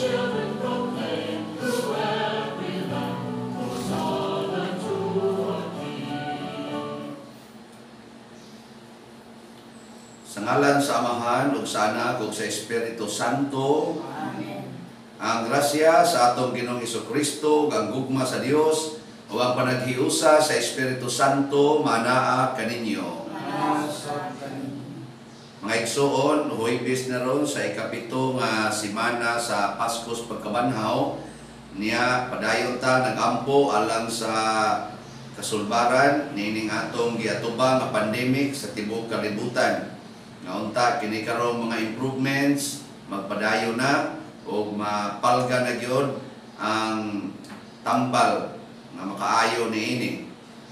Children proclaim through every land, Hosanna to our King. Sa ngalan sa Amahan ug sa Anak ug sa Espiritu Santo. Amen. Ang grasya sa atong Ginoong Kristo ug ang gugma sa Dios ug ang panaghiusa sa Espiritu Santo manaa kaninyo. Mga igsuon, Huwebes na ron sa 7 nga semana sa Paskos pagkabanhaw niya, padayon ta nagampo alang sa kasulbaran niining atong giatubang nga pandemic sa tibuok kalibutan. Nga unta kini karong mga improvements magpadayon na og mapalga na gyud ang tambal nga makaayo niini.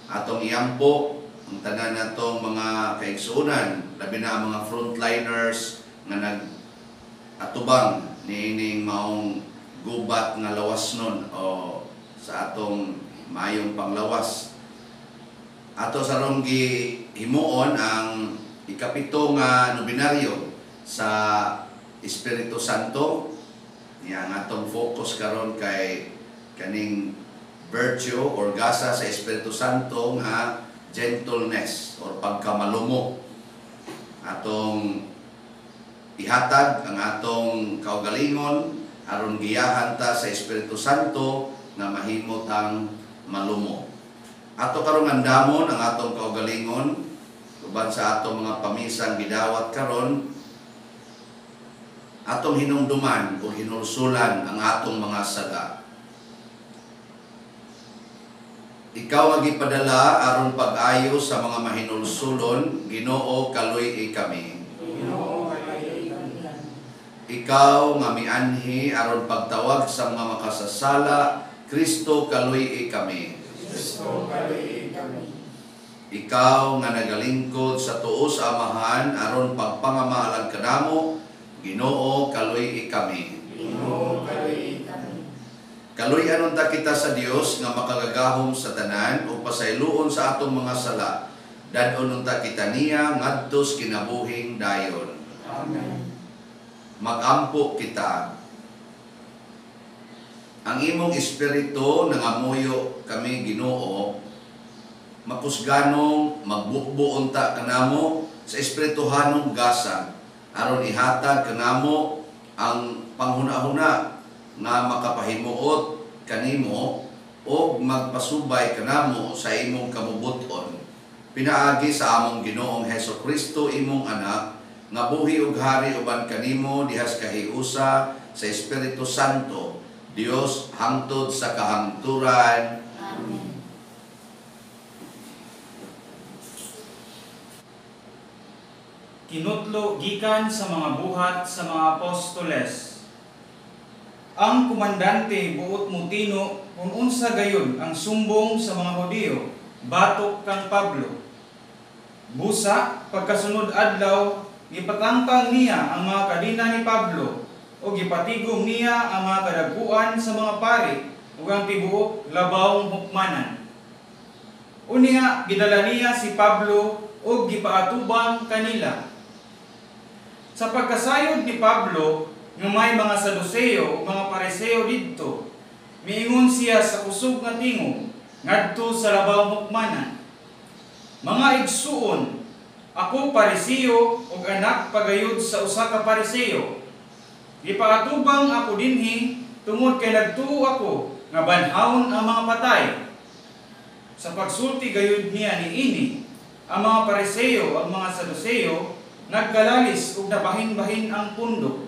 Atong iampo ang tanan natong mga kaigsuonan, labi na ang mga frontliners nga nag-atubang niining maong gubat nga lawas nun o sa atong maayong panglawas. Ato sa rong gihimuon ang 7 nga nobinaryo sa Espiritu Santo. Niya ang atong focus karon kay kaning virtue or gasa sa Espiritu Santo nga gentleness or pagkamalumo. Atong ihatag ang atong kaugalingon aron giyahan ta sa Espiritu Santo nga mahimo tang malumo. Ato karong andamon ang atong kaugalingon uban sa atong mga pamisang gidawat karon, atong hinumduman o hinulsulan ang atong mga sala. Ikaw ang gipadala aron pag-ayo sa mga mahinulsulon, Ginoo, kaluy-i kami. Ginoo, kaluy-i kami. Ikaw nga mianhi aron pagtawag sa mga makasasala, Kristo, kaluy-i kami. Kristo, kaluy-i kami. Ikaw nga nagalingkod sa tuo sa Amahan aron pagpangamaalag kanamo, Ginoo, kaluy-i kami. Ginoo, kaluy-i kami. Kaluy-anon ta kita sa Dios nga makagagahom sa tanan ug pasayloon sa atong mga sala. Dad-on unta kita niya ngadto sa kinabuhing dayon. Amen. Magampo kita. Ang imong espiritu nangamuyo kami, Ginoo, makusganong magbukbo unta kanamo sa espirituhanong gasa aron ihatag kanamo ang panghuna-huna nga makapahimuot kanimo og magpasubay kanamo sa imong kabubut-on. Pinaagi sa among Ginoong Hesus Kristo, imong anak, nga buhi ug hari uban kanimo dihas kahiusa sa Espiritu Santo, Dios hangtod sa kahangturan. Amen. Kinutlo gikan sa mga buhat sa mga apostoles. Ang komandante buot mutino kung unsa gayon ang sumbong sa mga Hudiyo batok kang Pablo. Busa pagkasunod adlaw gipatangtang niya ang mga kadena ni Pablo o gipatigom niya ang mga kadaguan sa mga pari ug ang tibuok labawng hukmanan. Unya gidala niya si Pablo ug gipaatubang kanila. Sa pagkasayod ni Pablo nga may mga Saduseo ug mga Pariseo didto, miingon siya sa kusog nga tingog ngadto sa labawng hukmanan. Mga igsuon, ako Pariseo ug anak pagayod sa usa ka Pariseo. Gipaatubang ako dinhi tungod kay nagtuo ako nga banhawon ang mga patay. Sa pagsulti gayud niya niini, ang mga Pariseo ug mga Saduseo nagkalalis ug nabahin-bahin ang pundo.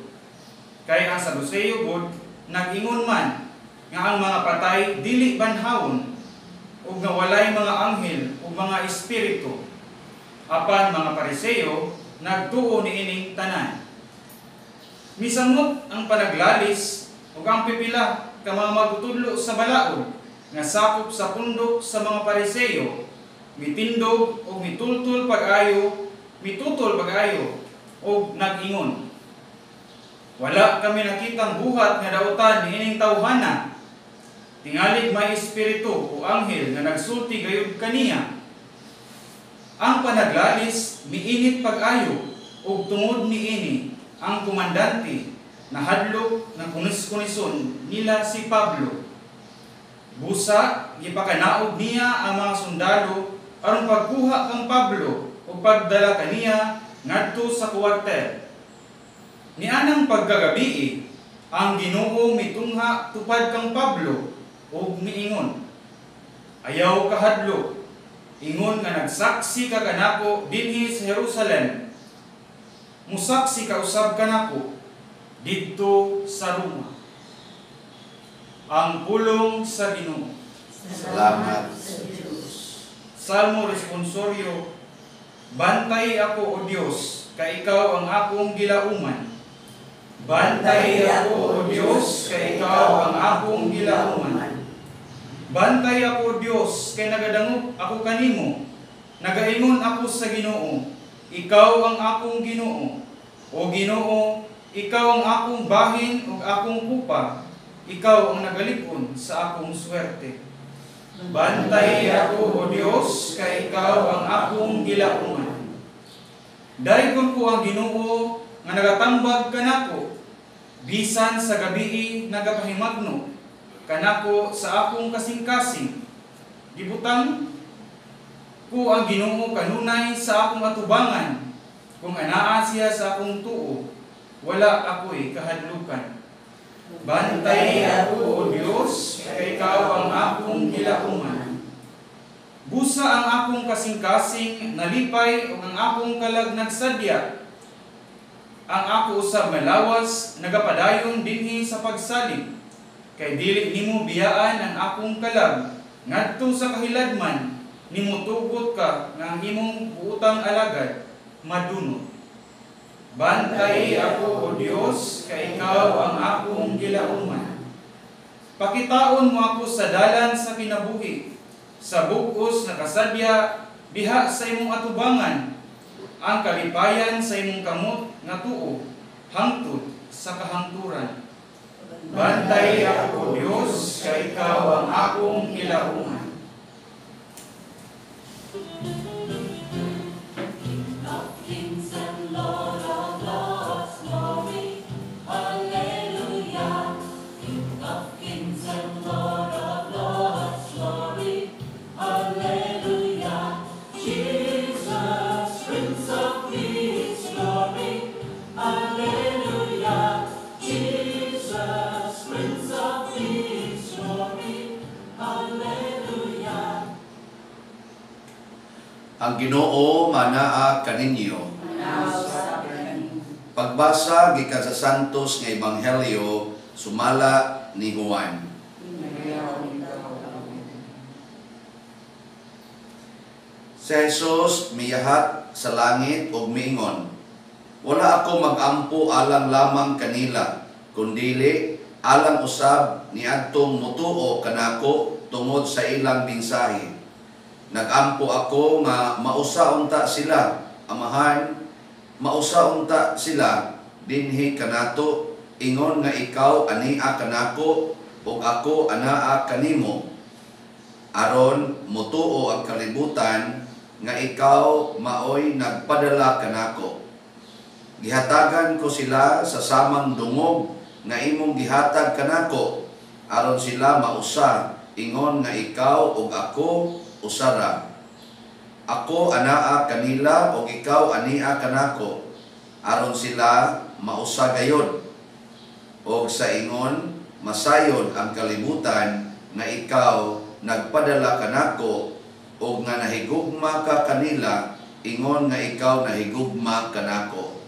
Kay ang Saduseo gud nag-ingon man nga ang mga patay dili banhawon ug nga walay mga anghel ug mga espiritu. Apan mga Pariseo nagtuo niining tanan. Misamot ang panaglalis ug ang pipila ka mga magtutudlo sa balaod nga sakop sa pundok sa mga Pariseo, mitindog ug mitultol pag-ayo, mitutol pag-ayo ug nag-ingon. Wala kami nakitang buhat nga dautan niining tawhana. Tingalig may espiritu o anghel nga nagsulti gayud kaniya. Ang panaglalis miinit pag-ayo ug tungod niini ang komandante Nahadlok nga kunis-kunison nila si Pablo. Busa gipakanaog niya ang mga sundalo aron pagkuha kang Pablo ug pagdala kaniya ngadto sa kuwartel. Nianang pagkagabii, ang Ginoo mitungha tupad kang Pablo ug miingon, "Ayaw kahadlok, ingon nga nagsaksi ka kanako dinhi sa Jerusalem, musaksi ka usab kanako didto sa Roma." Ang pulong sa Ginoo. Salamat sa Diyos. Salmo responsorio. Bantay ako, O Dios, kay ikaw ang akong gilauman. Bantay ako, O Dios, kay ikaw ang akong gilauman. Bantay ako, O Dios, kay nagadangop ako kanimo. Nagaingon ako sa Ginoo, "Ikaw ang akong Ginoo." O Ginoo, ikaw ang akong bahin ug akong kupa. Ikaw ang nagalig-on sa akong swerte. Bantay ako, O Dios, kay ikaw ang akong gilauman. Daygon ko ang Ginoo nga nagatambag kanako. Bisan sa gabii nagapahimagno kanako sa akong kasing-kasing. Gibutang ko ang Ginoo kanunay sa akong atubangan. Kung anaa siya sa akong tuo, wala ako'y kahadlukan. Bantay ako, O Dios, kay ikaw ang akong gilauman. Busa ang akong kasing-kasing nalipay ug ang akong kalag nagsadya. Ang ako usab nga lawas nagapadayon dinhi sa pagsalig. Kay dili nimo biyaan ang akong kalag ngadto sa kahiladman, nimotugot ka nga ang imong buutang alagad madunot. Bantay ako, O Dios, kay ikaw ang akong gilauman. Pakitaon mo ako sa dalan sa kinabuhi, sa bug-os na kasadya diha sa imong atubangan, ang kalipayan sa imong kamot nga tuo, hangtod sa kahangturan. Bantay ako, O Dios, kay ikaw ang akong gilauman. King of kings and Lord of lords, glory, hallelujah. King of kings and Lord of lords, glory, hallelujah. Jesus, Prince of Peace, glory, hallelujah. Jesus, Prince of Peace, glory, hallelujah. Ang Ginoo manaa kaninyo. Manaa kanimo. Pagbasa gikan sa Santos nga Ebanghelyo sumala ni Juan. Himayaon ikaw, Amen. Si Jesus miyahat sa langit ug miingon, "Wala ako magampo alang lamang kanila, kundili alang usab niadtong motuo kanako tungod sa ilang mensahe. Nagampo ako nga mausa unta sila, Amahan, mausa unta sila dinhi kanato, ingon nga ikaw ania kanako ug ako anaa kanimo, aron motuo ang kalibutan nga ikaw maoy nagpadala kanako. Gihatagan ko sila sa samang dungog nga imong gihatag kanako, aron sila mausa, ingon nga ikaw ug ako usara. Ako anaa kanila ug ikaw ania kanako, aron sila mausa gayod. Og sa ingon masayod ang kalibutan nga ikaw nagpadala kanako ug nga nahigugma ka kanila, ingon nga ikaw nahigugma kanako.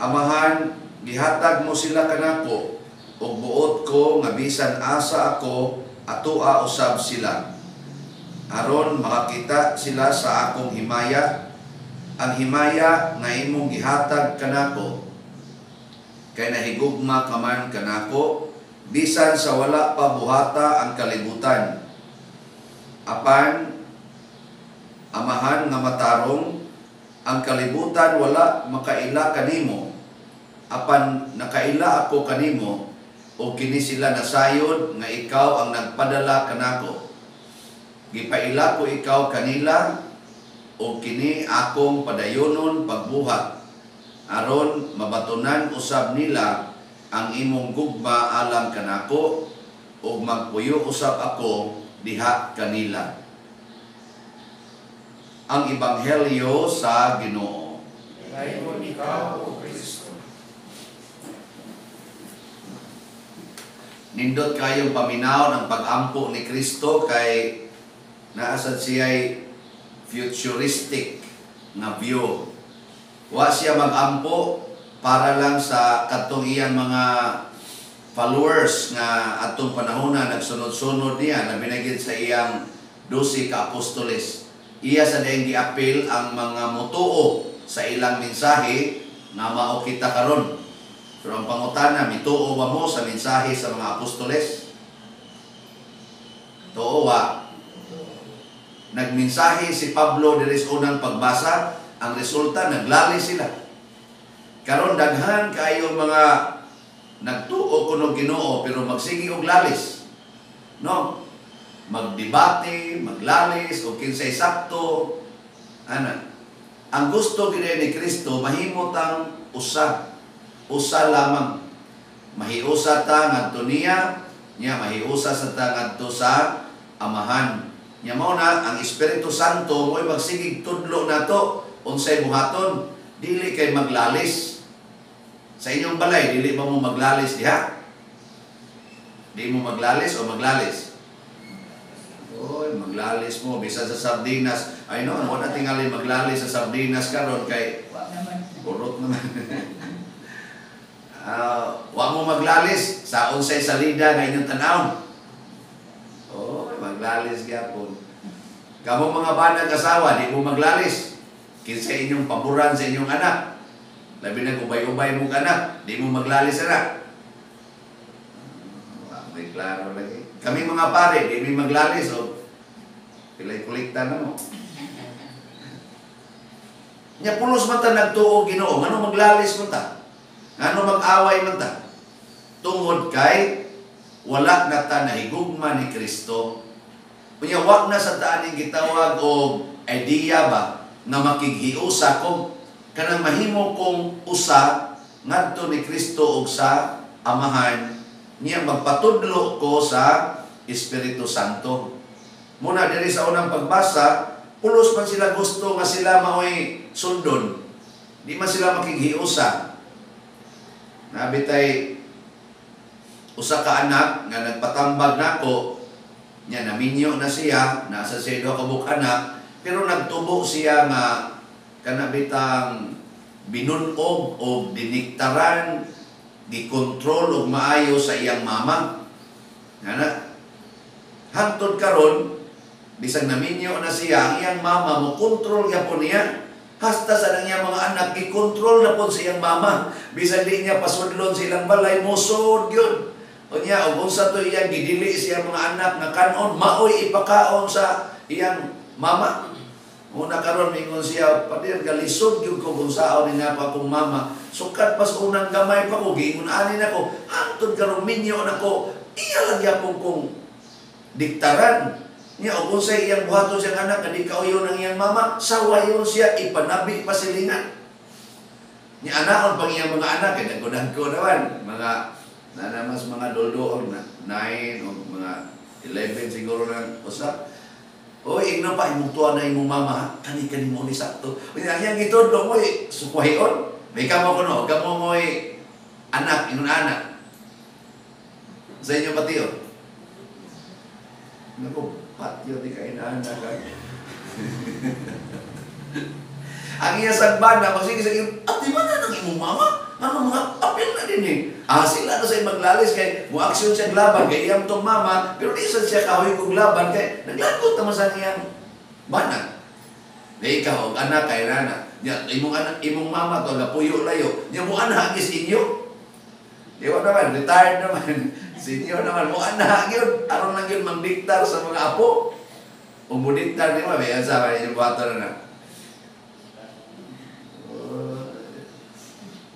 Amahan, gihatag mo sila kanako ug buot ko nga bisan asa ako, atoa usab sila, aron makakita sila sa akong himaya, ang himaya nga imong gihatag kanako, kay nahigugma ka man kanako bisan sa wala pa buhata ang kalibutan. Apan, Amahan nga matarong, ang kalibutan wala makaila kanimo, apan nakaila ako kanimo, ug kini sila nasayod nga ikaw ang nagpadala kanako. Gipaila ko ikaw kanila, ug kini akong padayonon pagbuhat, aron mabatunan usab nila ang imong gugma alang kanako ug magpuyo usab ako diha kanila. Ang Ebanghelyo sa Ginoo. Dayon ikaw, O Kristo. Nindot kayong paminaw ang pag-ampo ni Kristo kay naasad siya'y futuristic na view. Wa siya mag-ampo para lang sa katong iyang mga followers nga atong panahon na nagsunod-sunod niya na binagid sa iyang 12 ka apostoles. Iya sa diyang giapil ang mga mutuo sa ilang mensahe nga mao kita karon. Pero ang pangutana, mituo ba mo sa mensahe sa mga apostoles? Tuo wa. Nagmensahe si Pablo diri sa unang pagbasa, ang resulta naglali sila. Karon daghan kaayo mga nagtuo kuno Ginoo pero magsige og lalis. No? Magdebate, maglalis og kinsay sakto. Ana. Ang gusto gid ni Kristo mahimo tang usa. Usa lamang. Mahiusa ta ngadto niya, nya mahiusa sa ta ngadto sa Amahan. Nya mao na ang Espiritu Santo mo'y magsigig tudlo nato unsay buhaton, dili kay maglalis. Sa inyong balay dili ba mo maglalis diha? Di mo maglalis o maglalis? Oy, maglalis mo bisan sa sardinas. Ay no, wala tingali maglalis sa sardinas karon kay kurot naman. Wa mo maglalis sa unsay salida nga inyong tan-awon. Oh, maglalis gyapon. Kamo mga banag asawa, di mo maglalis. Kinsa inyong paboran sa inyong anak. Labi na ubay-ubay mong anak, di mo maglalis anak. May klaro lagi. Kami mga pare, di mi maglalis o pilay kolekta na mo. Nya pulos man ta nagtuo Ginoo, ngano maglalis man ta? Ngano mag-away man ta? Tungod kay wala na ta nahigugma ni Kristo. Unya wa na sa taaning gitawag og idea ba nga makighiusa ko kanang mahimo kong usa ngadto ni Kristo og sa Amahan niya magpatudlo ko sa Espiritu Santo. Muna diri sa unang pagbasa, pulos man sila gusto nga sila maoy sundon. Di man sila makighiusa. Nabitay usa ka anak nga nagpatambag nako, nya naminyo na siya, nasa siya duha ka buok anak, pero nagtubo siya nga kanabitang binunog o diniktaran, gikontrol og maayo sa iyang mama. Ngana hangtod karon bisag naminyo na siya, ang iyang mama mo kontrol gyapon niya. Hasta sa nang iyang mga anak gikontrol na pod sa iyang mama. Bisan di niya pasudlon sa ilang balay, mosod gyud. Unya og unsa to iyang gidili siya mga anak nga kanon, maoy ipakaon sa iyang mama. Una karon mingon siya, pader galisod gyud ko kung saon ni nako akong mama. Sukad pas unang gamay pa ko, giingon ani nako, hangtod karon minyo nako, iya lang gyapon kong diktaran. Nya og unsay iyang buhaton siyang anak nga di kauyon ang iyang mama, sawayon siya ipanabi pa silingan. Nya anaon pang iyang mga anak kay dagko-dagko naman, mga nanamas mga doldoon na 9 o mga 11 siguro na usa. Oy, ingno pa imong tuwa na imong mama, kani mo ni sakto. Unya iyang gitudlo moy sukwahion. May kamo kuno, kamo moy anak, ingon anak. Sa inyo pati oh. Nako, patyo di ka inaanak. Ang iya sagbana, magsige sa iyong, at di ba na ng imong mama? Ano mga apil na din eh. Ah, sila na sa maglalis kay mo-aksyon siya laban kay iyang tong mama, pero di sa siya kahoy kong laban kay naglagot naman sa iyang bana. Di ikaw, og anak kay nana. Nya, imong anak, imong mama to napuyo layo. Nya mo anak gis inyo. Di ba naman, retired naman. Senior naman, mo anak yun. Aron lang yun mangdiktar sa mga apo. O mudiktar ni mo, may asa, may inyong buhato na na.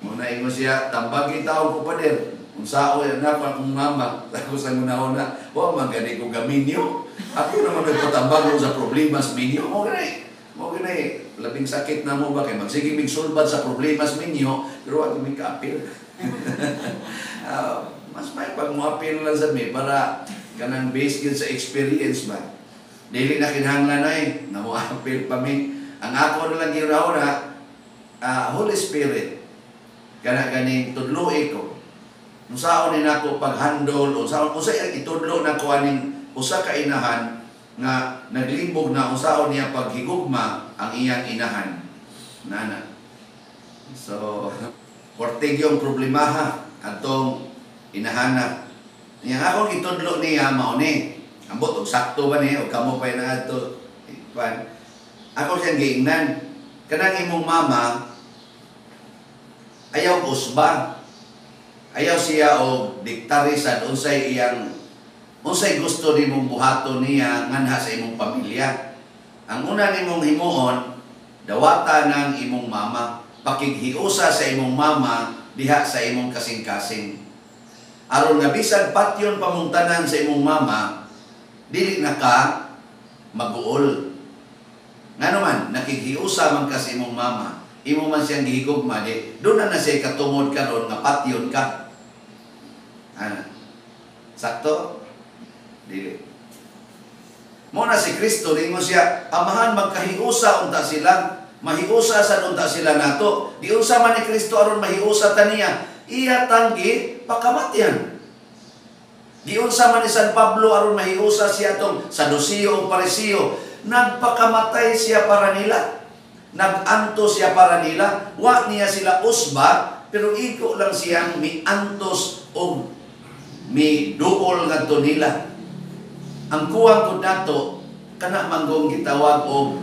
Muna ingon siya, tambagi tao ko pa din. Kung sao yan na, akong mama. Tapos ang una-una, wa man gani ko gaminyo. Ako naman nagpatambag sa problemas minyo. Mo ganay, mo ganay. Labing sakit na mo ba kay magsige mig sulbad sa problemas minyo, pero wa mig kaapil. Mas may pag moapil lang sa mi para kanang base gyud sa experience ba. Dili na kinahanglan ay nga moapil pa mi. Ang ako na lang gyud na Holy Spirit kana ganing tudloi ko. Unsaon ni nako paghandle, unsaon unsay itudlo nako aning usa ka inahan nga naglibog na unsaon niya paghigugma ang iyang inahan. Nana. So, portig yung problemaha atong inahana. Niya akong itudlo niya mao ni. Ambot og sakto ba ni o kamo pa na adto. Pan. Ako siyang giingnan. Kanang imong mama ayaw usba. Ayaw siya og diktari sa unsay iyang unsay gusto nimong buhaton niya nganha sa imong pamilya. Ang una nimong himuon, dawata ng imong mama. Pakighiusa sa imong mama diha sa imong kasing-kasing. Aron nga bisan patyon pa mong tanan sa imong mama, dili na ka maguol. Ngano man, nakighiusa man ka sa imong mama, imo man siyang gihigugma, di doon na na siya katungod karon nga patyon ka. Ana. Sakto? Dili. Mo na si Kristo, ningon siya, Amahan, magkahiusa unta sila, mahiusa sa unta sila nato. Di unsa man ni Kristo aron mahiusa ta niya, iya tanggi pakamatyan. Giunsa man ni San Pablo aron mahiusa siya atong Sadusiyo o Parisiyo, nagpakamatay siya para nila. Nag-antos siya para nila. Wa niya sila usba, pero iko lang siyang miantos o miduol ngadto nila. Ang kuwang ko nato, kana manggong gitawag og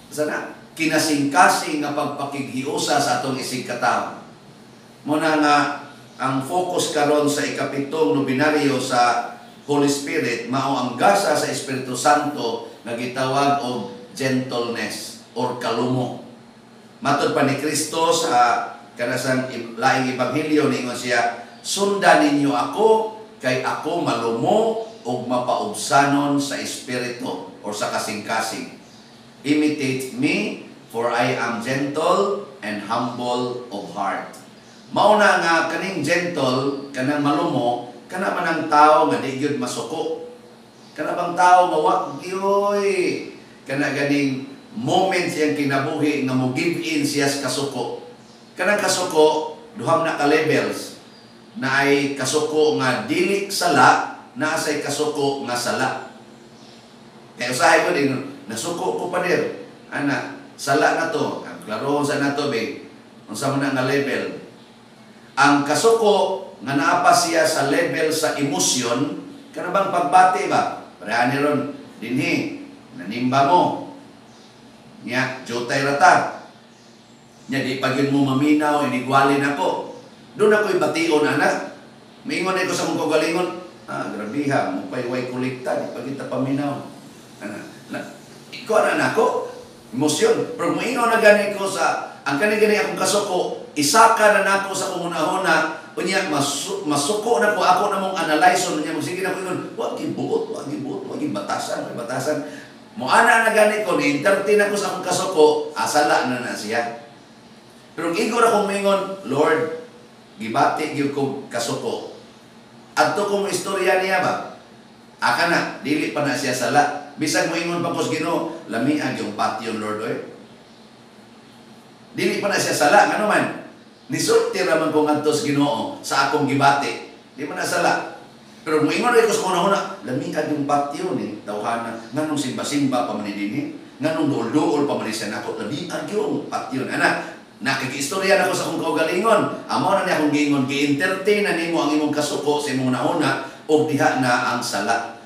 sana kinasingkasing nga pagpakighiusa sa atong isig katawo. Muna nga ang focus karon sa ikapitong nobinaryo sa Holy Spirit mao ang gasa sa Espiritu Santo nga gitawag og gentleness or kalumo. Matod pa ni Kristo sa kanasang laing ebanghelyo, niingon siya, sundan ninyo ako kay ako malumo ug mapaubsanon sa espiritu or sa kasing-kasing. Imitate me, for I am gentle and humble of heart. Mauna nga kaning gentle, kanang malumo, kana man ang tao nga di gyud masuko. Kana bang tao nga wa gyoy kana ganing moment siyang kinabuhi nga mo give in siya sa kasuko. Kanang kasuko duham na ka levels, na ay kasuko nga dili sala, naa say kasuko nga sala. Kaya usahay ko din, nasuko ko pa dir. Ana, sala na to. Ang klarohon sa nato, be. Unsa man na nga level. Ang kasuko nga naa pa siya sa level sa emosyon, kana bang pagbati ba? Pareha ni ron, dinhi, nanimba mo. Nya, jutay rata. Nya, di pa gyud mo maminaw, inigwalin ako. Doon ako'y bation, anak. Maingon ko sa mong kaugalingon, grabiha, mo pa'y way kolekta, di pa kita paminaw. Ana, na, ikaw na nako, emosyon. Pero moingon na gani ko sa, ang kani-gani akong kasuko, isaka na nako sa akong hunahuna, unya, masuko na ko, ako na mong analyze, unya, magsige na ko ingon, wag gibuot, wag gibuot, wag batasan, wag batasan. Moana na gani ko, ni-entertain ako sa akong kasuko, asala na na siya. Pero igor akong moingon, Lord, gibati gyud kog kasuko. Adto kong istorya niya ba? Aka na, dili pa na siya sala. Bisan moingon pa ko sa Ginoo, lamiag yung patyon, Lord, oy. Dili pa na siya sala, ngano man? Nisulti ra man ko ngadto sa Ginoo sa akong gibati. Di man na sala. Pero moingon ra ko sa una-una, lamiag yung patyon ni tawhana, nganong simba-simba pa man ni dinhi, nganong duol-duol pa man ni siya nako, lamiag yung patyon. Ana, nakikiistorya na ko sa akong kaugalingon. Amo na niya akong giingon, gi-entertain na nimo ang imong kasuko sa imong una-una, og diha na ang sala.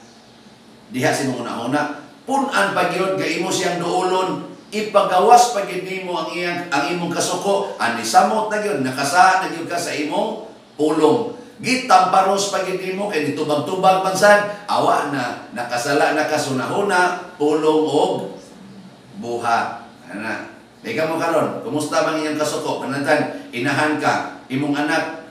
Diha sa imong una-una. Pun-an pa gyud kay imo siyang duolon, ipagawas pa gyud nimo ang iyang ang imong kasuko, ani samot na gyud, nakasaan na gyud ka sa imong pulong. Gitamparos pa gyud nimo kay nitubag-tubag man sad, awa na nakasala na ka sunahuna, pulong og buhat. Ana. Ikaw mo karon, kumusta man iyang kasuko? Panantan, inahan ka, imong anak,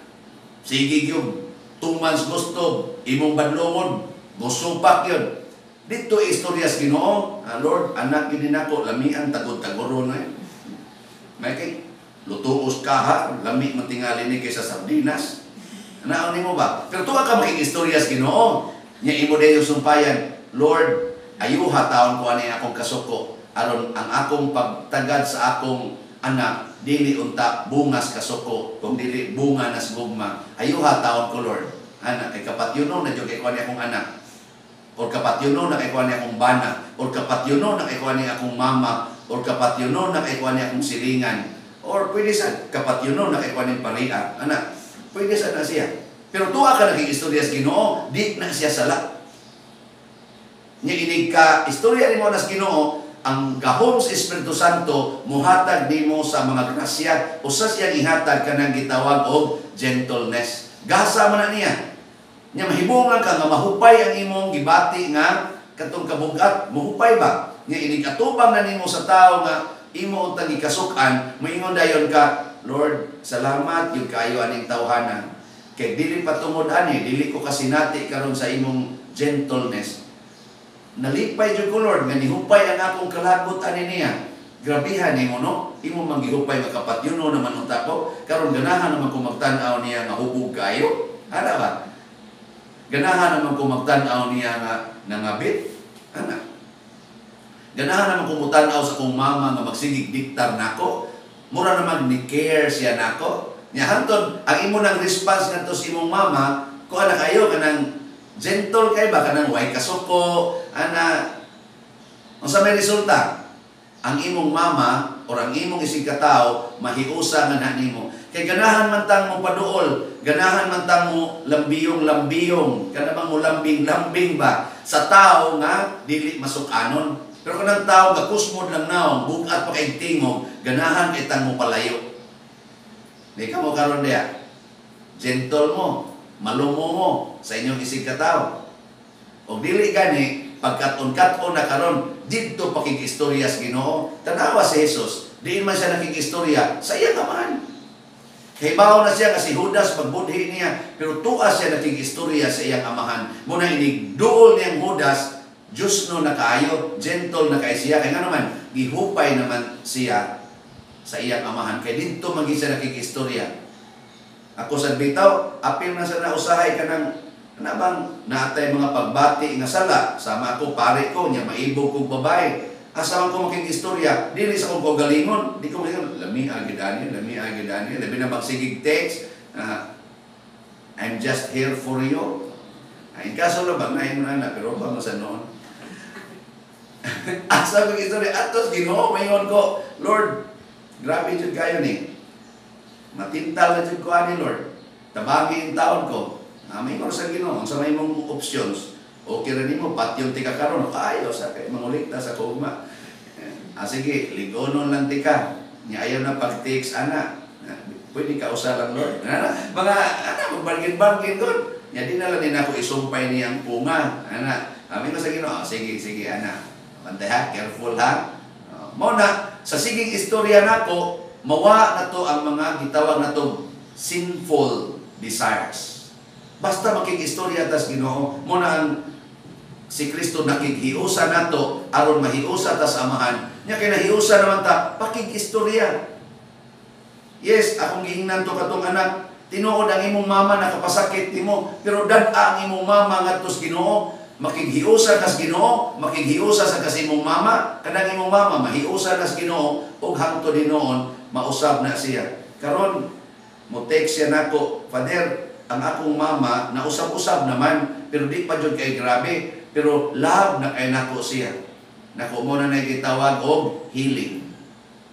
sige gyud, 2 months gusto, imong badlongon, musupak yun. Dito istorya sa Ginoo, Lord, anak gyud nako, lamian tagod-tagoro na. May kay Lutuos kaha, lami man tingali ni kaysa sardinas. Naon nimo ba? Pero tuwa ka makig-istorya sa Ginoo. Nya imo dayon sumpayan, "Lord, ayuha taon ko ani akong kasuko aron ang akong pagtagad sa akong anak dili unta bungas kasuko kung dili bunga nas gugma. Ayuha taon ko, Lord." Ana kay kapatyuno na jud kay ko ani akong anak. Or kapatyuno na kay ko ani akong bana, or kapatyuno na kay ko ani akong mama, or kapatyuno na kay ko ani akong silingan. Or pwede sa kapatyuno na kay ko ani paria. Ana, pwede sa na siya. Pero tuwa ka naging istorya sa Ginoo, di na siya sala. Nya inig ka istorya nimo nas Ginoo, ang gahom sa Espiritu Santo muhatag nimo sa mga grasya, usa siyang ihatag kanang gitawag og gentleness. Gasa man na niya. Nya mahibungan ka nga mahupay ang imong gibati nga katong kabugat, mohupay ba? Nya inig atubang na nimo sa tawo nga imo untang gikasuk-an, moingon dayon ka, "Lord, salamat yung kayo aning tawhana. Kay dili pa tungod ani, dili ko kasinati karon sa imong gentleness. Nalipay jud ko, Lord, nga nihupay ang akong kalagot ani niya." Grabihan nimo, no? Imo man gihupay nga kapatyuno naman unta ko. Karon ganahan naman ko magtan-aw niya nga hubog kayo. Ana ba? Ganahan naman ko magtan-aw niya nga nangabit. Ana. Ganahan naman ko mutan-aw sa akong mama nga magsigig diktar nako. Mura naman ni care siya nako. Nya hantod ang imo nang response ngadto sa imong mama, kuha na kayo kanang gentle kay ba, kanang way kasuko ana. Unsa may resulta? Ang imong mama or ang imong isig katao mahiusa nga na nimo. Kay ganahan man tang mo paduol, ganahan man tang mo lambiyong-lambiyong, kana bang mo lambing-lambing ba sa tao nga dili masukanon. Pero kanang tao nga kusmod lang naong, bugat pa kay tingog, ganahan kay tang mo palayo. Di ka mo karon diya. Gentle mo, malumo mo sa inyong isig katao. Og dili gani, pagkat-on-kat-on na karon, didto pakig-istorya sa Ginoo. Tanawa si Jesus, diin man siya nakig-istorya sa iyang amahan. Kahibaw na siya nga si Judas pagbudhi niya, pero tuwa siya nakig-istorya sa iyang amahan. Muna inig duol niyang Judas, Diyos no na kaayo, gentle na kay siya. Kaya nga naman, gihupay naman siya sa iyang amahan. Kay didto man gyud siya nakig-istorya. Ako sa bitaw, apil na sa nausahay ka ng ana bang naatay mga pagbati nga sala, sama ako pare ko nya maibog kog babae. Asa man ko makig-istorya, dili sa akong kaugalingon, di ko magingon, lami agid ani, lami agid ani, labi na magsigig text, "I'm just here for you." Ay, kaso lang ba, nain mo na, pero ba sa noon? Asa ko istorya, atos Ginoo, mayon ko, "Lord, grabe jud kayo ni. Matintal na jud ko ani, Lord. Tabangi ang taon ko." May sa Ginoo, sa may mong options. Okay ra nimo, patyon tika karon, kaayo sa kay mangulikta sa kugma. Sige, ligonon lang tika. Nya ayaw na pag-text ana. Pwede ka usa lang, Lord. Ana, mga ana magbargain-bargain gud. Nya di na lang din ako isumpay niyang punga. Ana, kami ko sa Ginoo, sige, sige ana. Bantay ha, careful ha. Mao na sa siging istorya nako, mawa na to ang mga gitawag nato sinful desires. Basta makig-istorya tas Ginoo, mo na ang si Kristo nakighiusa nato aron mahiusa ta sa amahan. Nya kay nahiusa naman ta, pakig-istorya. Yes, akong giingnan to katong anak, tinuod ang imong mama nakapasakit nimo, pero dad-a ang imong mama ngadto sa Ginoo, makighiusa kas Ginoo, makighiusa sa kas imong mama, kanang imong mama mahiusa kas Ginoo ug hangtod hinuon mausab na siya. Karon mo text siya nako, "Father, ang akong mama nausab-usab naman, pero di pa jud kay grabe, pero love na kay nako siya." Nako mo na gitawag og healing.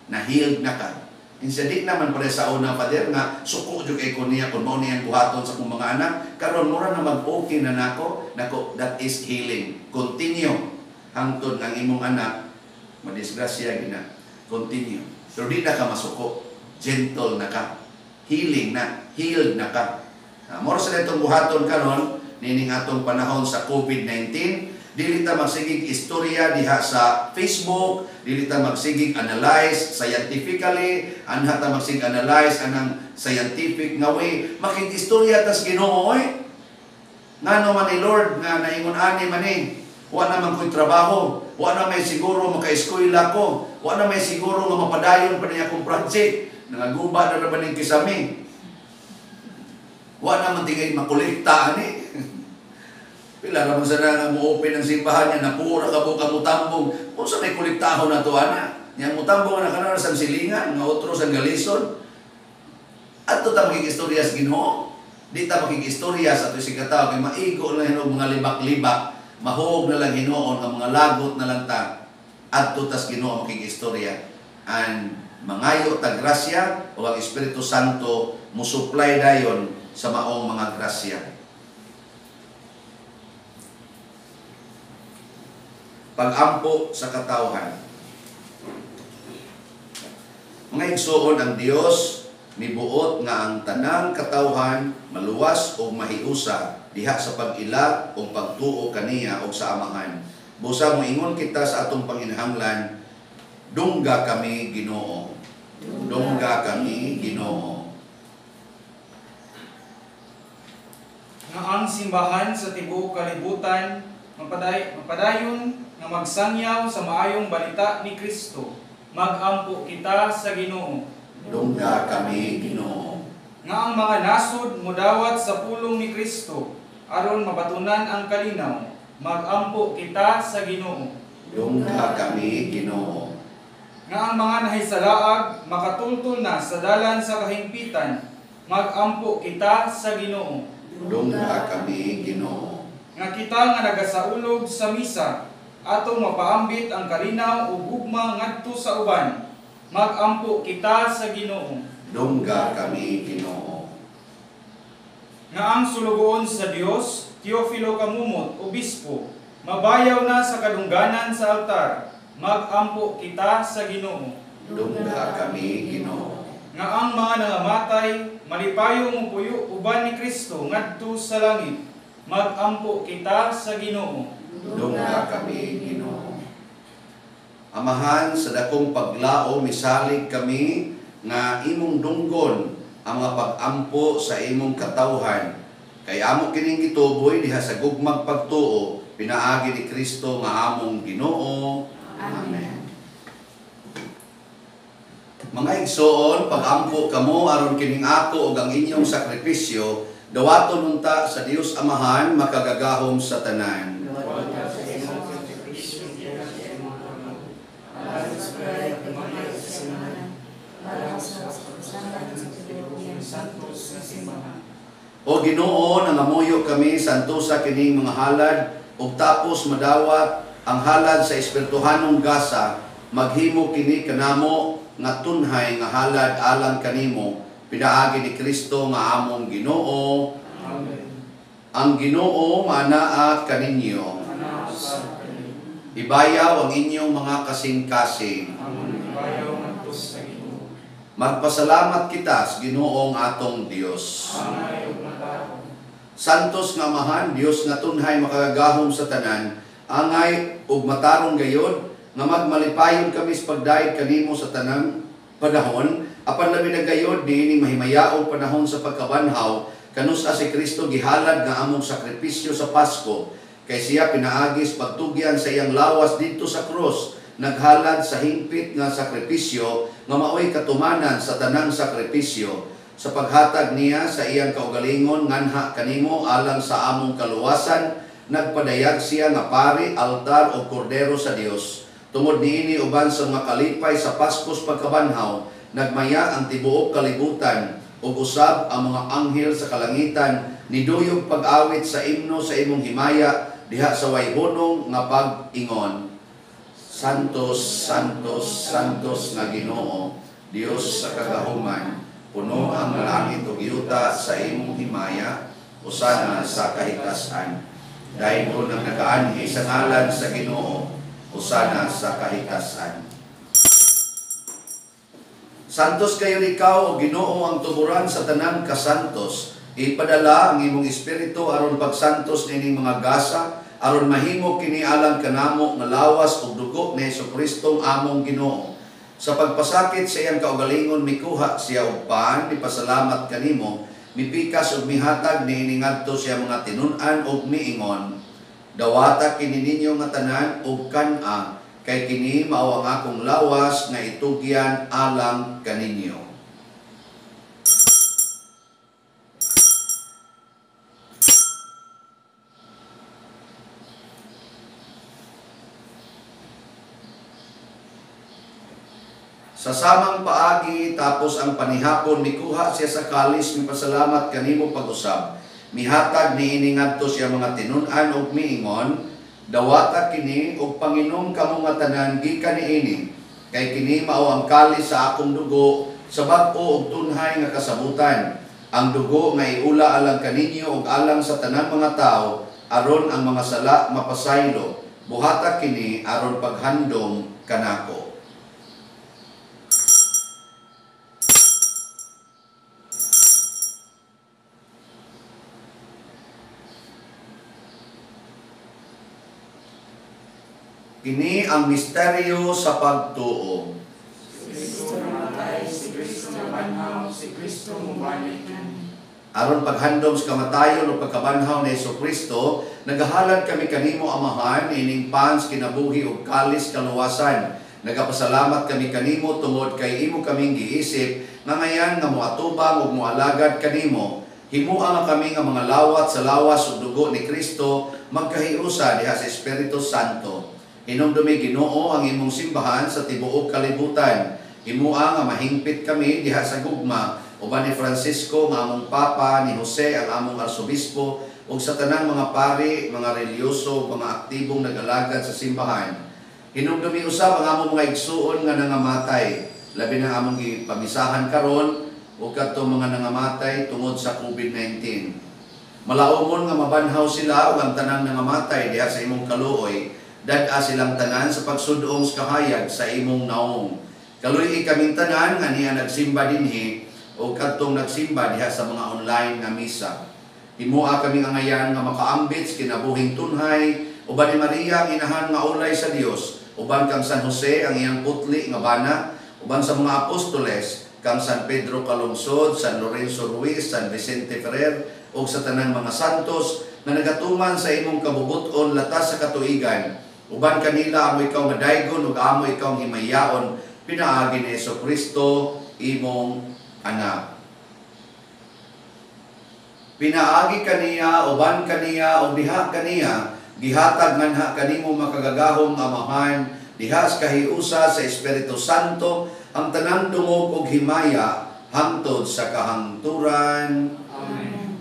Na healed na ka. Insa di naman pare sa una, Father, nga suko jud kay ko niya kun mao niyang buhaton sa akong mga anak. Karon mura na mag-okay na nako. Nako, that is healing. Continue hangtod ang imong anak madisgrasya gina. Continue. Pero di na ka masuko. Gentle na ka. Healing na. Healed na ka. Moro sa itong buhaton karon nining atong panahon sa COVID-19, dili ta magsigig istorya diha sa Facebook, dili ta magsigig analyze scientifically, anha ta magsigig analyze anang scientific nga way, makig-istorya tas Ginoo oy. Ngano man ni Lord nga naingon ani man ni, wa na man ko'y trabaho, wa na may siguro maka-eskwela ko, wa na may siguro nga mapadayon pa niya akong project. Nangaguba na naman yung kisame. Wa naman tingay makolekta ani. Pila naman sana nga mo-open ang simbahan niya, napura ka po ka mutambong. Kung sa may kolektahon na to, ana. Yang mutambong na kanara sa silingan, nga otro sa galison. Adto ta makikistorya sa Ginoo. Di ta makikistorya sa ato si katao kay maigo lang hinuon mga libak-libak, mahog na lang hinuon ang mga lagot na lang ta. Adto tas Ginoo makikistorya. And mangayo ta grasya o ang Espiritu Santo musupply dayon sa maong mga grasya. Pag-ampo sa katawhan. Mga igsoon, ang Dios mibuot nga ang tanang katawhan maluwas o mahiusa diha sa pag-ila o pagtuo kaniya o sa Amahan. Busa moingon kita sa atong panginahanglan, dungga kami Ginoo. Dungga kami Ginoo. Nga ang simbahan sa tibuok kalibutan mapadayon nga magsangyaw sa maayong balita ni Kristo. Magampo kita sa Ginoo. Dungga kami Ginoo. Nga ang mga nasod modawat sa pulong ni Kristo aron mabatunan ang kalinaw. Magampo kita sa Ginoo. Dungga kami Ginoo. Nga ang mga nahisalaag makatultol na sa dalan sa kahimpitan. Magampo kita sa Ginoo. Dungga kami Ginoo. Nga kita nga nagasaulog sa misa atong mapaambit ang kalinaw ug gugma ngadto sa uban. Magampo kita sa Ginoo. Dungga kami Ginoo. Nga ang sulugoon sa Dios, Teofilo Camumot, obispo, mabayaw na sa kadungganan sa altar. Magampo kita sa Ginoo. Dungga kami Ginoo. Nga ang mga nangamatay malipayong mopuyo uban ni Kristo ngadto sa langit. Magampo kita sa Ginoo. Dungga kami Ginoo. Amahan, sa dakong paglao misalig kami nga imong dunggon ang mga pag-ampo sa imong katawhan. Kay amo kining gituboy diha sa gugmag pagtuo pinaagi ni Kristo nga among Ginoo. Amen. Mga igsoon, pag-ampo kamo aron kining ako ug ang inyong sakripisyo dawaton unta sa Dios Amahan makagagahom sa tanan. O Ginoo, nangamuyo kami santosa kining mga halad ug tapos madawat ang halad sa espirituhanong gasa, maghimo kini kanamo nga tunhay nga halad alang kanimo pinaagi ni Kristo nga among Ginoo. Amen. Ang Ginoo manaa kaninyo. Ibayaw ang inyong mga kasing-kasing. Magpasalamat kita sa Ginoong atong Dios. Santos nga Amahan, Dios nga tunhay makagagahom sa tanan, angay ug matarong gayod nga magmalipayon kami sa pagdayeg kanimo sa tanang panahon, apan labi na gayod niining mahimayaong panahon sa pagkabanhaw, kanus-a si Kristo gihalad nga among sakripisyo sa Pasko, kay siya pinaagis pagtugyan sa iyang lawas didto sa krus, naghalad sa hingpit nga sakripisyo nga maoy katumanan sa tanang sakripisyo. Sa paghatag niya sa iyang kaugalingon nganha kanimo alang sa among kaluwasan, nagpadayag siya nga pari, altar o kordero sa Dios. Tungod niini uban sa mga kalipay sa Paskos pagkabanhaw, nagmaya ang tibuok kalibutan ug usab ang mga anghel sa kalangitan niduyog pag-awit sa imno sa imong himaya diha sa wayhunong nga pag-ingon. Santos, Santos, Santos nga Ginoo, Dios sa kagahuman, puno ang langit ug yuta sa imong himaya, usana sa kahitasan. Dahil ang nagaanhi sa ngalan sa Ginoo, usana sa kahitasan. Santos kayo ikaw, o Ginoo, ang tuburan sa tanang kasantos. Ipadala ang imong espiritu aron pagsantos nining mga gasa, aron mahimo kini alang kanamo nga lawas ug dugo ni Hesus-Kristong among Ginoo. Sa pagpasakit sa iyang kaugalingon mikuha siya og pan, mipasalamat kanimo, mipikas ug mihatag niini ngadto siya mga tinun-an ug miingon, dawata kini ninyo nga tanan ug kan-a, kay kini mao ang akong lawas nga itugyan alang kaninyo. Sa samang paagi, tapos ang panihapon, mikuha siya sa kalis, mipasalamat kanimo pag-usab. Mihatag niini ngadto siya mga tinun-an ug miingon, dawata kini ug panginom kamo nga tanan gikan niini, kay kini mao ang kalis sa akong dugo sa bag-o ug tunhay nga kasabutan. Ang dugo nga iula alang kaninyo ug alang sa tanang mga tawo, aron ang mga sala mapasaylo. Buhata kini aron paghandom kanako. Kini ang misteryo sa pagtuo. Si Kristo namatay, si Kristo nabanhaw, si Kristo mubalik. Aron paghandom sa kamatayon o pagkabanhaw ni Hesukristo, nagahalad kami kanimo Amahan ining pans kinabuhi ug kalis kaluwasan. Nagapasalamat kami kanimo tungod kay imo kaming giisip nga ngayan nga moatubang ug moalagad kanimo. Himua nga kami nga mga lawat sa lawas ug dugo ni Kristo magkahiusa diha sa Espiritu Santo. Hinumdumi Ginoo ang imong simbahan sa tibuok kalibutan. Himua nga mahingpit kami diha sa gugma uban ni Francisco nga among Papa, ni Jose ang among arsobispo, ug sa tanang mga pari, mga relihiyoso, mga aktibong nag-alagad sa simbahan. Hinumdumi usab ang among mga igsuon nga nangamatay, labi na among gipamisahan karon ug kadtong mga nangamatay tungod sa COVID-19. Malaumon nga mabanhaw sila ug ang tanang nangamatay diha sa imong kaluoy. Dad-a silang tanan sa pagsudong sa kahayag sa imong naong. Kaluy-i kaming tanan nga niya nagsimba dinhi o kadtong nagsimba diha sa mga online nga misa. Himua kaming angayan nga makaambit sa kinabuhing tunhay, uban ni Maria ang inahan nga ulay sa Dios, uban kang San Jose ang iyang putli nga bana, uban sa mga apostoles kang San Pedro Calungsod, San Lorenzo Ruiz, San Vicente Ferrer ug sa tanang mga santos nga nagatuman sa imong kabubut-on latas sa katuigan. Uban kanila amo ikaw nga daygon ug amo ikaw himayaon pinaagi ni Hesukristo imong anak. Pinaagi kaniya, uban kaniya, ug diha kaniya, gihatag nganha kanimo makagagahom Amahan, diha sa kahiusa sa Espiritu Santo ang tanang dungog ug himaya hangtod sa kahangturan. Amen.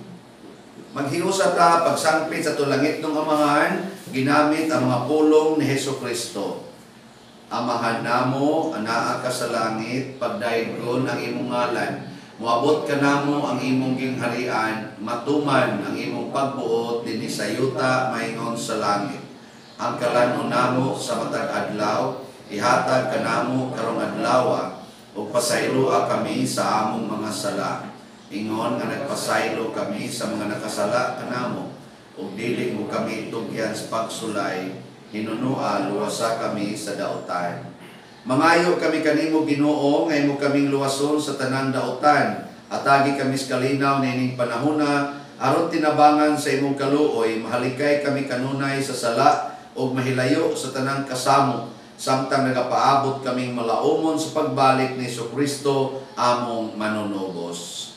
Maghiusa ta pagsangpit sa tulangit ng Amahan, ginamit ang mga pulong ni Hesukristo. Amahan namo, anaa ka sa langit, pagdaygon ang imong ngalan. Moabot ka namo ang imong gingharian, matuman ang imong pagbuot dinhi sa yuta maingon sa langit. Ang kalan-on namo sa matag adlaw, ihatag kanamo karong adlawa, ug pasayloa kami sa among mga sala. Ingon nga nagpasaylo kami sa mga nakasala kanamo, ug dili mo kami tugyan sa pagsulay, hinunua luwasa kami sa dautan. Mangayo kami kanimo Ginoo nga imo kaming luwason sa tanang dautan, atagi kami sa kalinaw niining panahona aron tinabangan sa imong kaluoy, mahalikay kami kanunay sa sala ug mahilayo sa tanang kasamo, samtang nagapaabot kaming malaumon sa pagbalik ni Hesukristo among manunubos.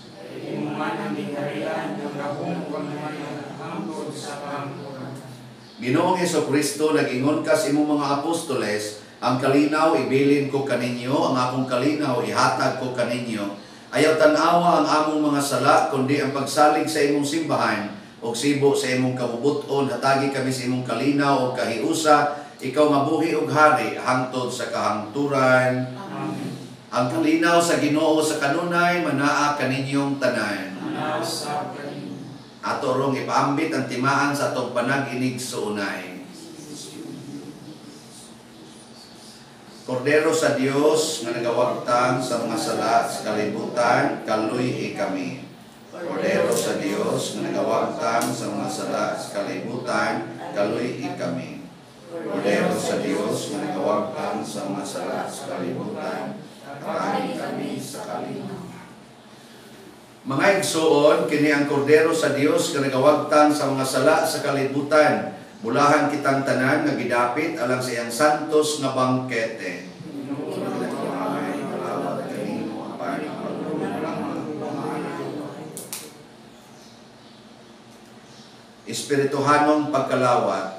Ginoong Hesukristo, nag-ingon ka sa imong mga apostoles, ang kalinaw ibilin ko kaninyo, ang akong kalinaw ihatag ko kaninyo. Ayaw tan-awa ang among mga sala, kundi ang pagsalig sa imong simbahan o sibo sa imong kabubut-on, hatagi kami sa imong kalinaw o kahiusa, ikaw mabuhi og hari hangtod sa kahangturan. Amen. Ang kalinaw sa Ginoo sa kanunay manaa kaninyong tanan. Ato rong ipaambit ang timaan sa atong panag-inig suunay. Kordero sa Dios nga nagawagtang sa mga sala sa kalibutan, kaluy-i kami. Kordero sa Dios nga nagawagtang sa mga sala sa kalibutan, kaluy-i kami. Kordero sa Dios nga nagawagtang sa mga sala sa kalibutan, kaluy-i kami sa kalinaw. Mga igsoon, kini ang kordero sa Dios nga nagawagtang sa mga sala sa kalibutan. Mulahan kitang tanan nga gidapit alang sa iyang santos nga bangkete. Espirituhanong pagkalawat.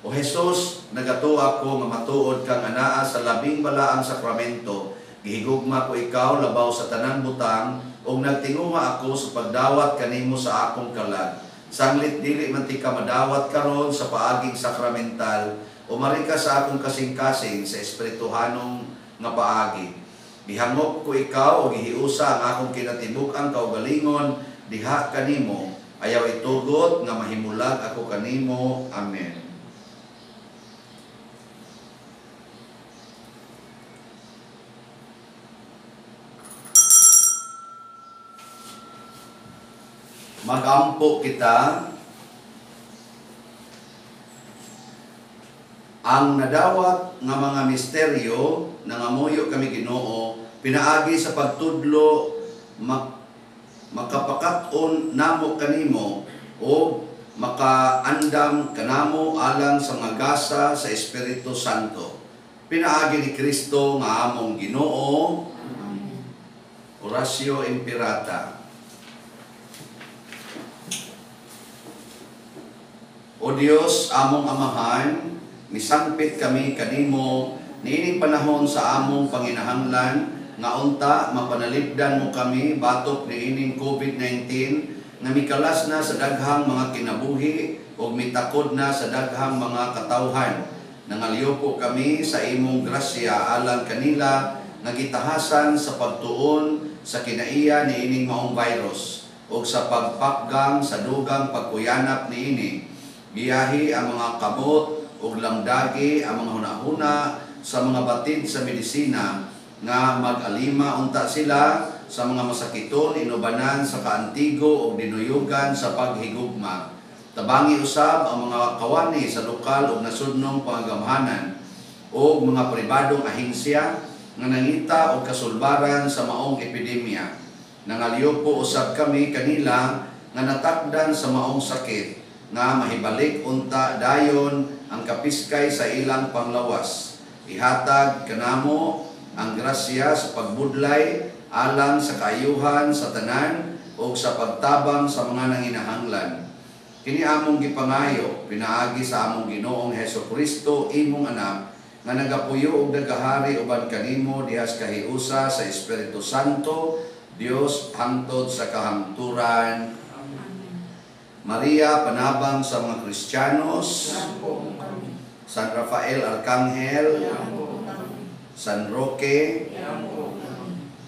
O Jesus, nagatuo ako nga matuod kang anaa sa labing balaang sakramento. Gihigugma ko ikaw labaw sa tanang butang ug nagtinguha ako sa pagdawat kanimo sa akong kalag. Sanglit dili man tika madawat karon sa paaging sakramental, umari ka sa akong kasing-kasing sa espirituhanong nga paagi. Gihangop ko ikaw o gihiusa ang akong kinatibuk-ang kaugalingon diha kanimo. Ayaw itugot nga mahimulag ako kanimo. Amen. Magampo kita. Ang nadawat nga mga misteryo nangamuyo kami Ginoo pinaagi sa pagtudlo makapakat-on namo kanimo o makaandam kanamo alang sa mga gasa sa Espiritu Santo. Pinaagi ni Kristo nga among Ginoo. Amen. Oratio Imperata. O Dios, among Amahan, misangpit kami kanimo niining panahon sa among panginahanglan nga unta mapanalipdan mo kami batok niining COVID-19 nga mikalas na sa daghang mga kinabuhi ug mitakod na sa daghang mga katawhan. Nangaliyupo kami sa imong grasya alang kanila nga gitahasan sa pagtuon sa kinaiya niining maong virus ug sa pagpakgang sa dugang pagkuyanap niini. Giyahi ang mga kamot ug lamdagi ang mga hunahuna sa mga batid sa medisina nga mag-alima unta sila sa mga masakiton inubanan sa kaantigo ug dinuyugan sa paghigugma. Tabangi usab ang mga kawani sa lokal ug nasudnong pangagamhanan ug mga pribadong ahensya nga nangita og kasulbaran sa maong epidemya. Nangaliyupo usab kami kanila nga natakdan sa maong sakit nga mahibalik unta dayon ang kapiskay sa ilang panglawas. Ihatag kanamo ang grasya sa pagbudlay alang sa kaayuhan sa tanan o sa pagtabang sa mga nanginahanglan. Kini among gipangayo pinaagi sa among Ginoong Hesus Kristo, imong anak, nga nagapuyo og nagahari uban kanimo diha sa kahiusa sa Espiritu Santo, Dios hangtod sa kahangturan. Maria, panabang sa mga Kristiyanos, San Rafael Arcangel, San Roque,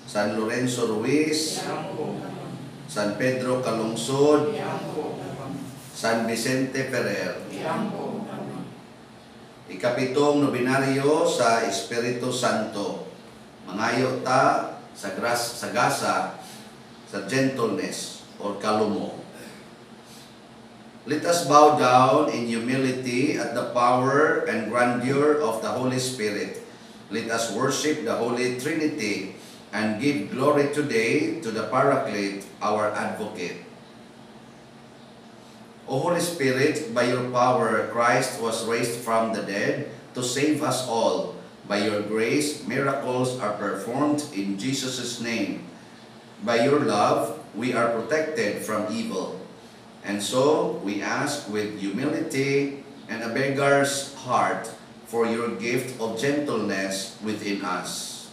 San Lorenzo Ruiz, San Pedro Calungsod, San Vicente Ferrer. Ikapitong nobinaryo sa Espiritu Santo. Mangayo ta sa sa gasa sa gentleness or kalumo. Let us bow down in humility at the power and grandeur of the Holy Spirit. Let us worship the Holy Trinity and give glory today to the Paraclete, our Advocate. O Holy Spirit, by your power, Christ was raised from the dead to save us all. By your grace, miracles are performed in Jesus' name. By your love, we are protected from evil. And so, we ask with humility and a beggar's heart for your gift of gentleness within us.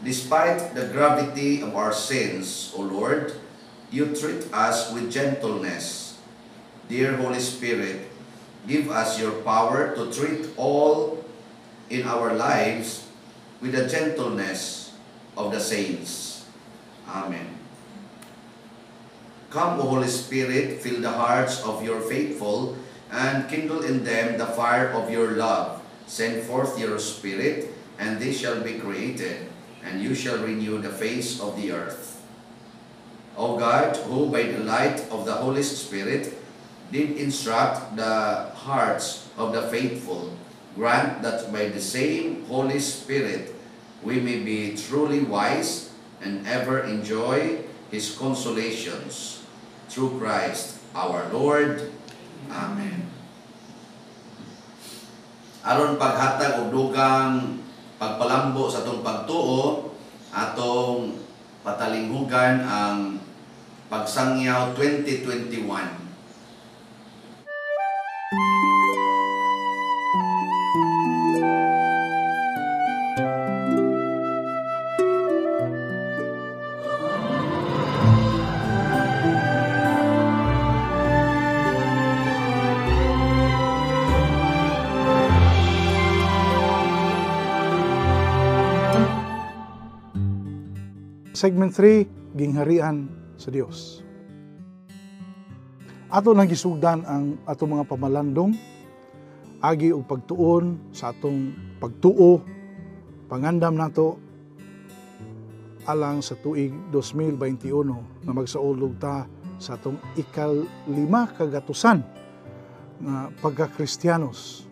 Despite the gravity of our sins, O Lord, you treat us with gentleness. Dear Holy Spirit, give us your power to treat all in our lives with the gentleness of the saints. Amen. Come, O Holy Spirit, fill the hearts of your faithful and kindle in them the fire of your love. Send forth your Spirit, and they shall be created, and you shall renew the face of the earth. O God, who by the light of the Holy Spirit did instruct the hearts of the faithful, grant that by the same Holy Spirit we may be truly wise and ever enjoy His consolations. Through Christ our Lord. Amen. Aron paghatag og dugang pagpalambo sa atong pagtuo, atong patalinghugan ang Pagsangyaw 2021. Segment 3, Gingharian sa Dios. Ato nang gisugdan ang atong mga pamalandong, agi og pagtuon sa atong pagtuo, pangandam nato alang sa tuig 2021 nga magsaulog ta sa atong 5 kagatusan nga pagka-Kristiyanos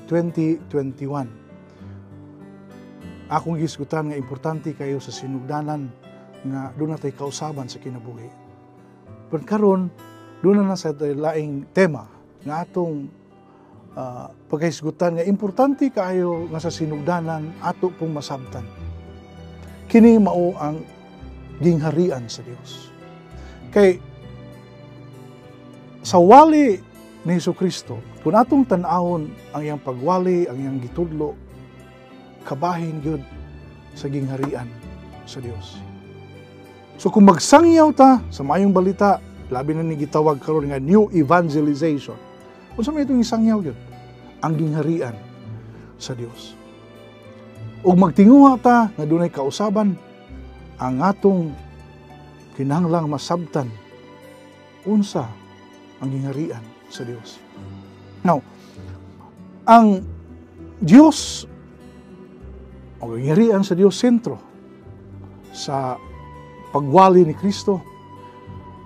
2021. Akong gisgutan nga importante kayo sa sinugdanan nga doon natay kausaban sa kinabuhi. Pero karon doon na sa laing tema nga atong pagkahisgutan nga importante kaayo nga sa sinugdanan ato pong masabtan. Kini mao ang gingharian sa Dios. Kay sa wali ni Jesucristo, kung atong tan-awon ang iyang pagwali, ang iyang gitudlo, kabahin gyud sa gingharian sa Dios. So kung magsangyaw ta sa maayong balita, labi na ni gitawag karon nga new evangelization. Unsa may itong isangyaw gyud? Ang gingharian sa Dios. Ug magtinguha ta nga dunay kausaban, ang atong kinahanglang masabtan unsa ang gingharian sa Dios. Now, ang Dios o gingharian sa Dios sentro sa pagwali ni Kristo.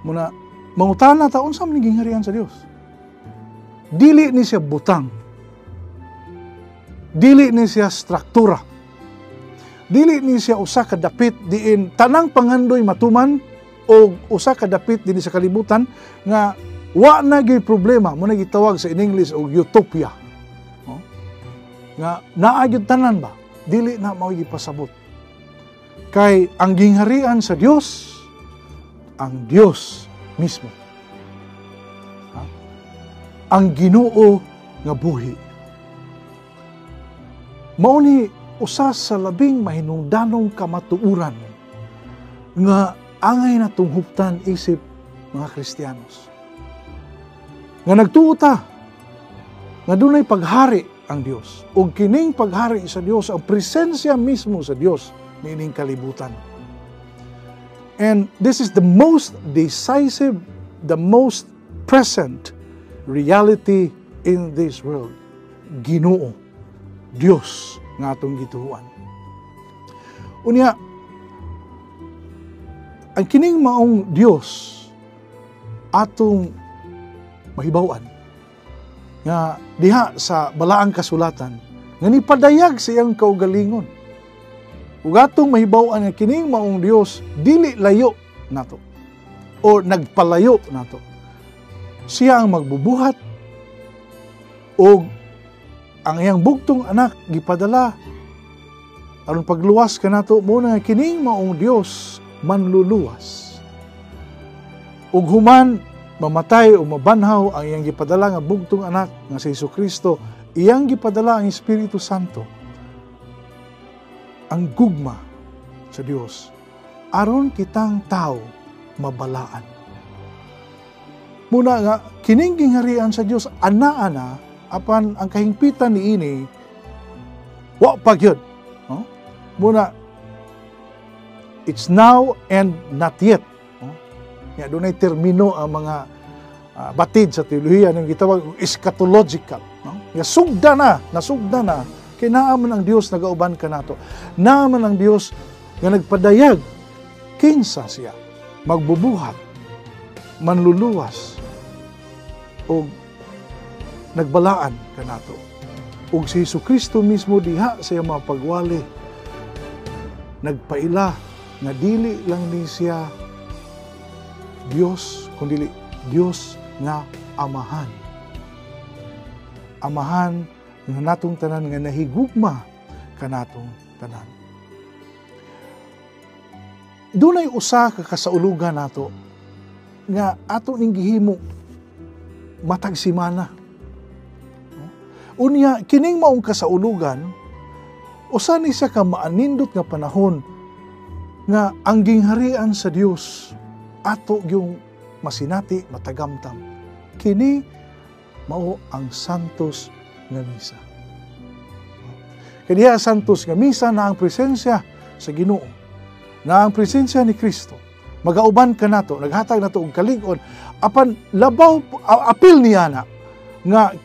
Muna mangutana ta unsa man gingharian sa Dios. Dili ni siya butang. Dili ni siya struktura. Dili ni siya usa ka dapit diin tanang pangandoy matuman o usa ka dapit dinhi sa kalibutan nga wa na gyud problema, mo na gitawag sa in English og utopia. No? Nga naa gyud tanan ba? Dili na mao gipasabot. Kay ang gingharian sa Dios, ang Dios mismo. Ha? Ang Ginoo nga buhi. Mao ni usa sa labing mahinungdanong kamatuoran nga angay natong huptan isip mga Kristiyanos. Nga nagtuo ta nga dunay paghari ang Dios. Ug kining paghari sa Dios, ang presensya mismo sa Dios niining kalibutan. And this is the most decisive, the most present reality in this world. Ginoo, Dios nga atong gituohan. Unya, ang kining maong Dios atong mahibaw-an nga diha sa balaang kasulatan nga nipadayag sa iyang kaugalingon. Ug atong mahibaw-an nga kining maong Dios dili layo nato o nagpalayo nato. Siya ang magbubuhat og ang iyang bugtong anak gipadala aron pagluwas kanato, mo na kining maong Dios manluluwas. Ug human mamatay o mabanhaw ang iyang gipadala nga bugtong anak nga si Jesucristo, iyang gipadala ang Espiritu Santo, ang gugma sa Dios aron kitang tao mabalaan. Muna nga kining gingharian sa Dios ana-ana, apan ang kahingpitan niini wa pa gyud, no? Muna it's now and not yet, no? Ya dunay termino ang mga batid sa teolohiya ning gitawag eschatological, no? Ya sugda na, nasugda na kay naa man ang Dios nagauban kanato. Naa man ang Dios nga nagpadayag kinsa siya, magbubuhat, manluluwas og nagbalaan kanato. Ug si Jesucristo mismo diha sa iyang mga pagwali nagpaila nga dili lang ni siya Dios, kundi Dios nga Amahan. Amahan nga natong tanan nga nahigugma kanatong tanan. Dunay usa ka kasaulugan nato nga ato ning gihimo matag semana. Unya kining maong kasaulugan usa ni siya ka maanindot nga panahon nga ang gingharian sa Dios ato yung masinati, matagamtam. Kini mao ang Santos nga Misa. Kaya Santos nga Misa na ang presensya sa Ginoo. Nga ang presensya ni Kristo magauban kanato, naghatag nato og kalig-on, apan labaw apil niya na nga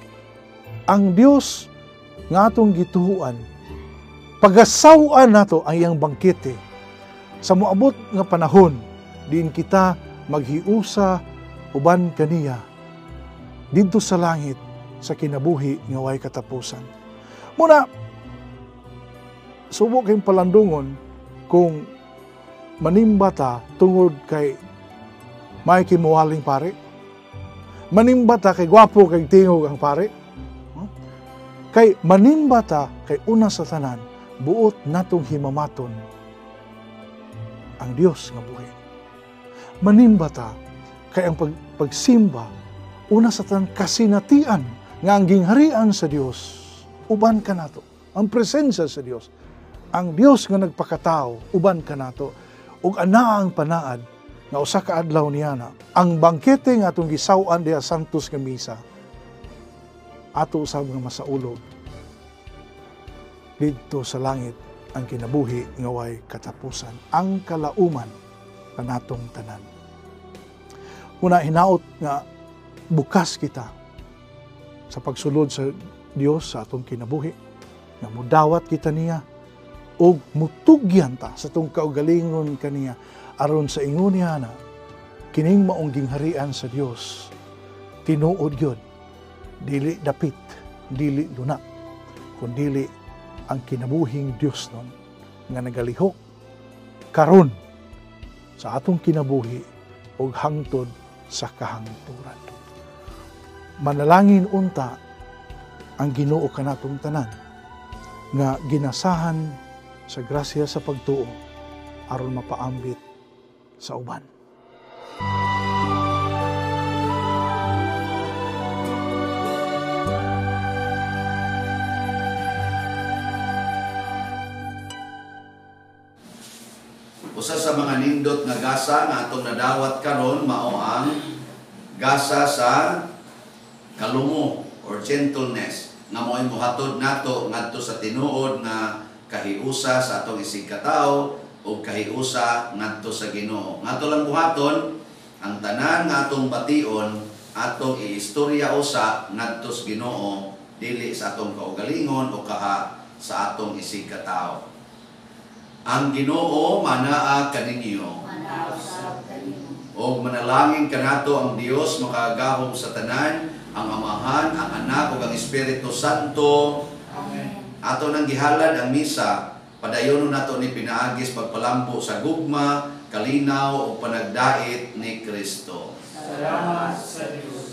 ang Dios nga atong gituhuan, pagasaw-an nato ang iyang bangkete sa moabot nga panahon diin kita maghiusa uban kaniya didto sa langit sa kinabuhi nga way katapusan. Muna subo kayong palandungon kung manimba ta tungod kay may kimuwaling pare, manimba ta kay gwapo kay tingog ang pare, kay manimba ta kay una sa tanan buot natong himamaton ang Dios nga buhi. Manimba ta kay ang pagsimba una sa tanan kasinatian nga ang gingharian sa Dios uban kanato, ang presensya sa Dios, ang Dios nga nagpakatao uban kanato, ug anaa ang panaad nga usa ka adlaw niya na ang bangkete nga atong gisaw-an diha Santos nga misa ato usab nga masaulog didto sa langit ang kinabuhi nga way katapusan, ang kalauman kanatong tanan. Una, hinaot nga bukas kita sa pagsulod sa Dios sa atong kinabuhi, nga mudawat kita niya og mutugyan ta sa atong kaugalingon kaniya aron sa ingon niya na kining maong gingharian sa Dios tinuod gyud, dili dapit, dili lunak, kundili ang kinabuhing Dios nun nga nagalihok karon sa atong kinabuhi og hangtod sa kahangturan. Manalangin unta ang Ginoo kanatong tanan nga ginasahan sa grasya sa pagtuo aron mapaambit sa uban. Usa sa mga nindot nga gasa nga atong nadawat karon mao ang gasa sa kalumo or gentleness nga mo'y mohatod nato ngadto sa tinuod nga kahiusa sa atong isigkatawo o kahiusa ngadto sa Ginoo. Ngadto lang buhaton ang tanan nga atong bation atong iistorya usa ngadto sa Ginoo, dili sa atong kaugalingon o kaha sa atong isigkatawo. Ang Ginoo manaa kaninyo. O manalangin kanato ang Dios makagahom sa tanan, ang Amahan, ang Anak ug ang Espiritu Santo. Amen. Ato nang gihalad ang misa, padayonon nato ni pinaagis pagpalambo sa gugma, kalinaw ug panagdait ni Kristo. Salamat sa Dios.